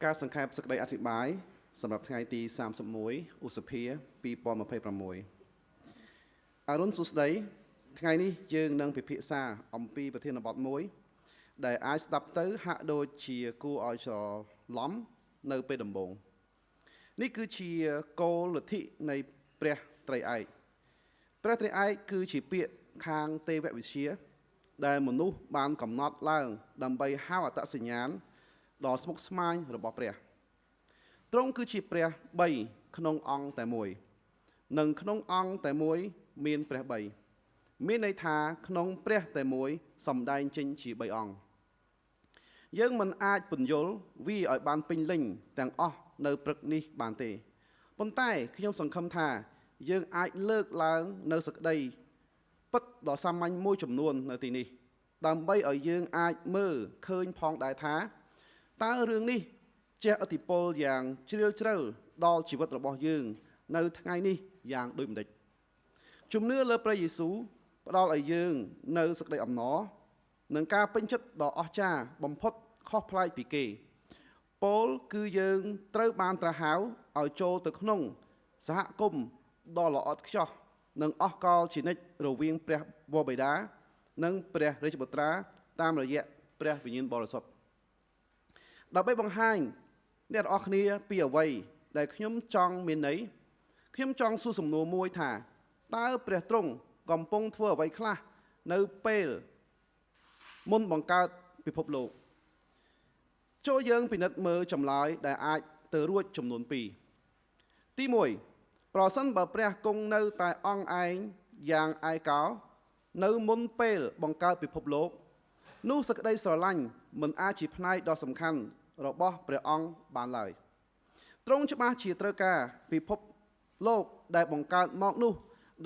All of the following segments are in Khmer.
ការសង្ខេបសេចក្តីអធិប្បាយសម្រាប់ថ្ងៃទី31ឧសភា2026អរុណសួស្តីថ្ងៃនេះយើងនឹងពិភាក្សាអំពីប្រធានបទមួយ ដែលអាចស្ដាប់ទៅហាក់ដូចជាគួរឲ្យច្រឡំនៅពេលដំបូងនេះគឺជាគោលលទ្ធិនៃព្រះត្រីឯកព្រះត្រីឯកគឺជាពាក្យខាងទេវវិទ្យាដែលមនុស្សបានកំណត់ឡើងដើម្បីហៅអត្តសញ្ញាណដ៏ស្មុគស្មាញរបស់ព្រះទ្រង់គឺជាព្រះ3ក្នុងអង្គតែមួយនិងក្នុងអង្គតែមួយមានព្រះ3មានន័យថាក្នុងព្រះតែមួយសម្ដែងចេញជា3អង្គយើងមិនអាចពន្យល់វាឲ្យបានពេញលេញទាំងអស់នៅព្រឹកនេះបានទេប៉ុន្តែខ្ញុំសង្ឃឹមថាយើងអាចលើកឡើងនៅសេចក្តីពិតដ៏សាមញ្ញមួយចំនួននៅទីនេះដើម្បីឲ្យយើងអាចមើលឃើញផងដែរថាតើរឿងនេះជះឥទ្ធិពលយ៉ាងជ្រាលជ្រៅដល់ជីវិតរបស់យើងនៅថ្ងៃនេះយ៉ាងដូចម្តេចជំនឿលើព្រះយេស៊ូវផ្ដល់ឲ្យយើងនៅសេចក្តីអំណរនិងការពេញចិត្តដ៏អស្ចារ្យបំផុតខុសប្លែកពីគេពោលគឺយើងត្រូវបានត្រាស់ហៅឲ្យចូលទៅក្នុងសហគមន៍ដ៏ល្អឥតខ្ចោះនិងអស់កលជានិច្ចរវាងព្រះវរបិតានិងព្រះរាជបុត្រាតាមរយៈព្រះវិញ្ញាណបរិសុទ្ធដើម្បីបង្ហាញអ្នកទាំងអស់គ្នាពីអ្វីដែលខ្ញុំចង់មានន័យខ្ញុំចង់សួរសំណួរមួយថាតើព្រះទ្រង់កំពុងធ្វើអ្វីខ្លះនៅពេលមុនបង្កើតពិភពលោកចូលយើងពិនិត្យមើលចម្លើយដែលអាចទៅរួចចំនួន2ទី1ប្រសិនបើព្រះគង់នៅតែអង្គឯងយ៉ាងឯកោនៅមុនពេលបង្កើតពិភពលោកនោះសេចក្តីស្រឡាញ់មិនអាចជាផ្នែកដ៏សំខាន់របស់ព្រះអង្គបានឡើយទ្រង់ច្បាស់ជាត្រូវការពិភពលោកដែលបង្កើតមកនោះ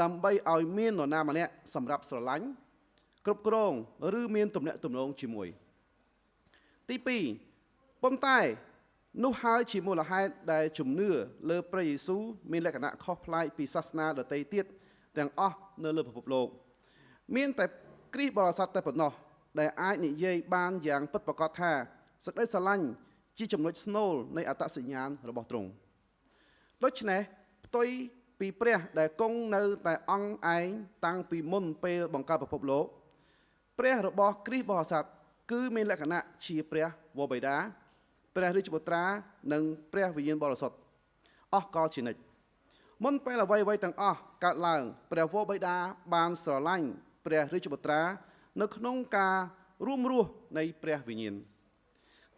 ដើម្បីឲ្យមាននរណាម្នាក់សម្រាប់ស្រឡាញ់គ្រប់គ្រងឬមានទំនាក់ទំនងជាមួយទី2ប៉ុន្តែនោះហើយជាមូលហេតុដែលជំនឿលើព្រះយេស៊ូវមានលក្ខណៈខុសប្លែកពីសាសនាដទៃទៀតទាំងអស់នៅលើពិភពលោកមានតែគ្រីស្ទបរិស័ទតែប៉ុណ្ណោះដែលអាចនិយាយបានយ៉ាងពិតប្រាកដថាសេចក្តីស្រឡាញ់ជាចំណុចស្នូលនៃអត្តសញ្ញាណរបស់ទ្រង់ដូច្នេះផ្ទុយពីព្រះដែលគង់នៅតែអង្គឯងតាំងពីមុនពេលបង្កើតពិភពលោកព្រះរបស់គ្រីស្ទបរិស័ទគឺមានលក្ខណៈជាព្រះវរបិតាព្រះរាជបុត្រានិងព្រះវិញ្ញាណបរិសុទ្ធអស់កលជានិច្ចមុនពេលអ្វីៗទាំងអស់កើតឡើងព្រះវរបិតាបានស្រឡាញ់ព្រះរាជបុត្រានៅក្នុងការរួមរស់នៃព្រះវិញ្ញាណ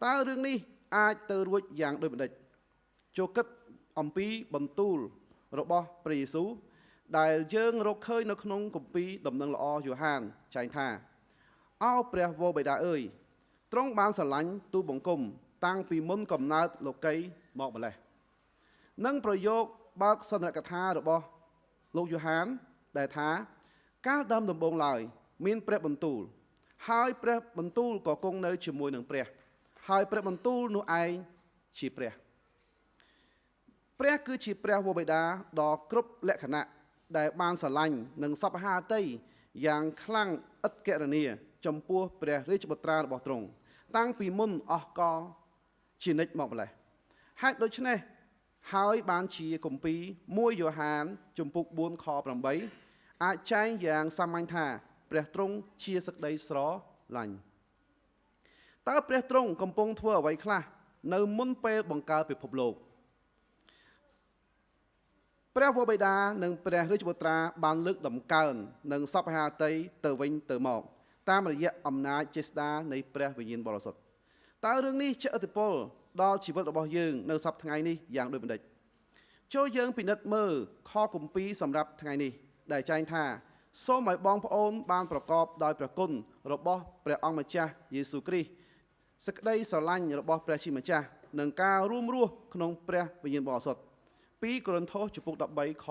តើរឿងនេះអាចទៅរួចយ៉ាងដូចម្តេចចូលគិតអំពីបន្ទូលរបស់ព្រះយេស៊ូវដែលយើងរកឃើញនៅក្នុងគម្ពីរដំណឹងល្អយ៉ូហានចែងថាអោព្រះវរបិតាអើយទ្រង់បានស្រឡាញ់ទូលបង្គំតាំងពីមុនកំណើតលោកីមកម្លេះនិងប្រយោគបើកសន្ទរកថារបស់លោកយ៉ូហានដែលថាកាលដើមដំបូងឡើយមានព្រះបន្ទូលហើយព្រះបន្ទូលក៏គង់នៅជាមួយនឹងព្រះហើយព្រះបន្ទូលនោះឯងជាព្រះព្រះគឺជាព្រះវរបិតាដ៏គ្រប់លក្ខណៈដែលបានស្រឡាញ់និងសពហាតីយ៉ាងខ្លាំងឥតគណនាចំពោះព្រះរាជបុត្រារបស់ទ្រង់តាំងពីមុនអស់កលជានិច្ចមកម្លេះហេតុដូច្នេះហើយបានជាគម្ពីរ1យ៉ូហានជំពូក4ខ8អាចចែងយ៉ាងសាមញ្ញថាព្រះទ្រង់ជាសេចក្តីស្រឡាញ់តើព្រះទ្រង់កំពុងធ្វើអ្វីខ្លះនៅមុនពេលបង្កើតពិភពលោកព្រះវរបិតានិងព្រះរាជបុត្រាបានលើកដំកើងនិងសពហាតីទៅវិញទៅមកតាមរយៈអំណាចចេស្តានៃព្រះវិញ្ញាណបរិសុទ្ធតើរឿងនេះជះឥទ្ធិពលដល់ជីវិតរបស់យើងនៅសប្តាហ៍ថ្ងៃនេះយ៉ាងដូចម្តេចចូលយើងពិនិត្យមើលខគម្ពីរសម្រាប់ថ្ងៃនេះដែលចែងថាសូមឲ្យបងប្អូនបានប្រកបដោយព្រះគុណរបស់ព្រះអង្គម្ចាស់យេស៊ូវគ្រីស្ទសេចក្តីស្រឡាញ់របស់ព្រះជាម្ចាស់និងការរួមរស់ក្នុងព្រះវិញ្ញាណបរិសុទ្ធ2កូរិនថូសជំពូក13ខ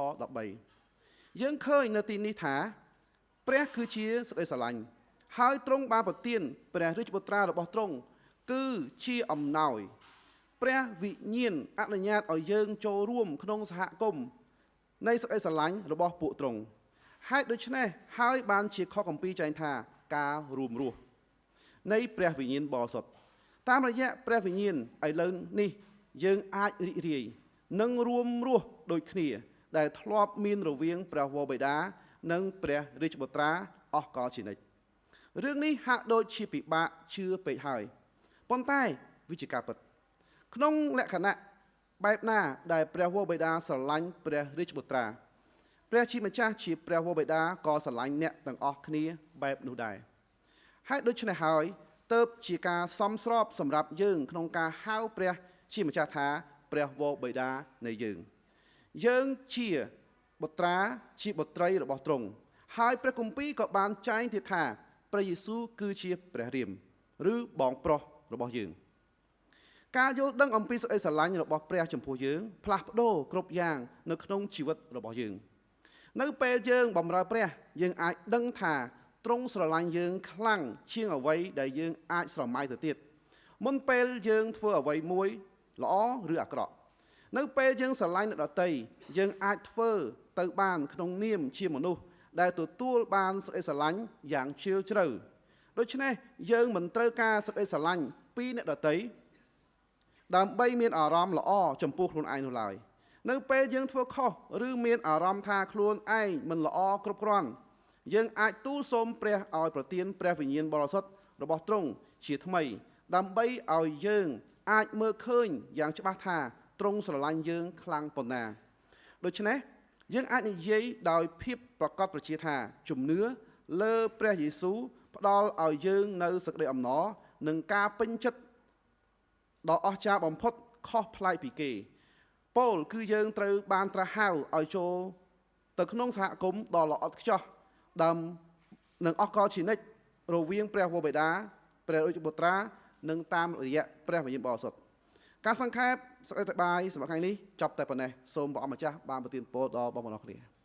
13យើងឃើញនៅទីនេះថាព្រះគឺជាសេចក្តីស្រឡាញ់ហើយទ្រង់បានប្រទានព្រះរាជបុត្រារបស់ទ្រង់គឺជាអំណោយព្រះវិញ្ញាណអនុញ្ញាតឲ្យយើងចូលរួមក្នុងសហគមន៍នៃសេចក្តីស្រឡាញ់របស់ពួកទ្រង់ហេតុដូច្នេះហើយបានជាខគម្ពីរចែងថាការរួមរស់នៃព្រះវិញ្ញាណបរិសុទ្ធ តាមរយៈព្រះវិញ្ញាណឥឡូវនេះយើងអាចរីករាយនិងរួមរស់ដូចគ្នា ដែលធ្លាប់មានរវាងព្រះវរបិតានិងព្រះរាជបុត្រាអស់កលជានិច្ចរឿងនេះហាក់ដូចជាពិបាកជឿពេកហើយប៉ុន្តែវាជាការពិតក្នុងលក្ខណៈបែបណាដែលព្រះវរបិតាស្រឡាញ់ព្រះរាជបុត្រាព្រះជាម្ចាស់ជាព្រះវរបិតាក៏ស្រឡាញ់អ្នកទាំងអស់គ្នាបែបនោះដែរហេតុដូច្នេះហើយទើបជាការសមស្របសម្រាប់យើងក្នុងការហៅព្រះជាម្ចាស់ថាព្រះវរបិតានៃយើងយើងជាបុត្រាជាបុត្រីរបស់ទ្រង់ហើយព្រះគម្ពីរក៏បានចែងទៀតថាព្រះយេស៊ូវគឺជាព្រះរាមឬបងប្រុសរបស់យើងការយល់ដឹងអំពីសេចក្តីស្រឡាញ់របស់ព្រះចំពោះយើងផ្លាស់ប្ដូរគ្រប់យ៉ាងនៅក្នុងជីវិតរបស់យើងនៅពេលយើងបម្រើព្រះយើងអាចដឹងថាទ្រង់ស្រឡាញ់យើងខ្លាំងជាងអ្វីដែលយើងអាចស្រមៃទៅទៀតមុនពេលយើងធ្វើអ្វីមួយល្អឬអាក្រក់នៅពេលយើងស្រឡាញ់អ្នកដទៃយើងអាចធ្វើទៅបានក្នុងនាមជាមនុស្សដែលទទួលបានសេចក្តីស្រឡាញ់យ៉ាងជ្រាលជ្រៅដូច្នេះយើងមិនត្រូវការសេចក្តីស្រឡាញ់ពីអ្នកដទៃដើម្បីមានអារម្មណ៍ល្អចំពោះខ្លួនឯងនោះឡើយនៅពេលយើងធ្វើខុសឬមានអារម្មណ៍ថាខ្លួនឯងមិនល្អគ្រប់គ្រាន់យើងអាចទូលសូមព្រះឲ្យប្រទានព្រះវិញ្ញាណបរិសុទ្ធរបស់ទ្រង់ជាថ្មីដើម្បីឲ្យយើងអាចមើលឃើញយ៉ាងច្បាស់ថាទ្រង់ស្រឡាញ់យើងខ្លាំងប៉ុណ្ណាដូច្នេះយើងអាចនិយាយដោយភាពប្រកបប្រជាថាជំនឿលើព្រះយេស៊ូវផ្ដល់ឲ្យយើងនៅសេចក្តីអំណរនិងការពេញចិត្តដ៏អស្ចារ្យបំផុតខុសប្លែកពីគេពោលគឺយើងត្រូវបានត្រាស់ហៅឲ្យចូលទៅក្នុងសហគមន៍ដ៏ល្អឥតខ្ចោះដើមនឹងអស់កលជានិច្ចរវាងព្រះវរបិតាព្រះរាជបុត្រានិងតាមរយៈព្រះវិញ្ញាណបរិសុទ្ធការសង្ខេបសេចក្តីបាយសម្រាប់ថ្ងៃនេះចប់តែប៉ុណ្ណេះសូមព្រះអង្គម្ចាស់បានប្រទានពរដល់បងប្អូនគ្នា។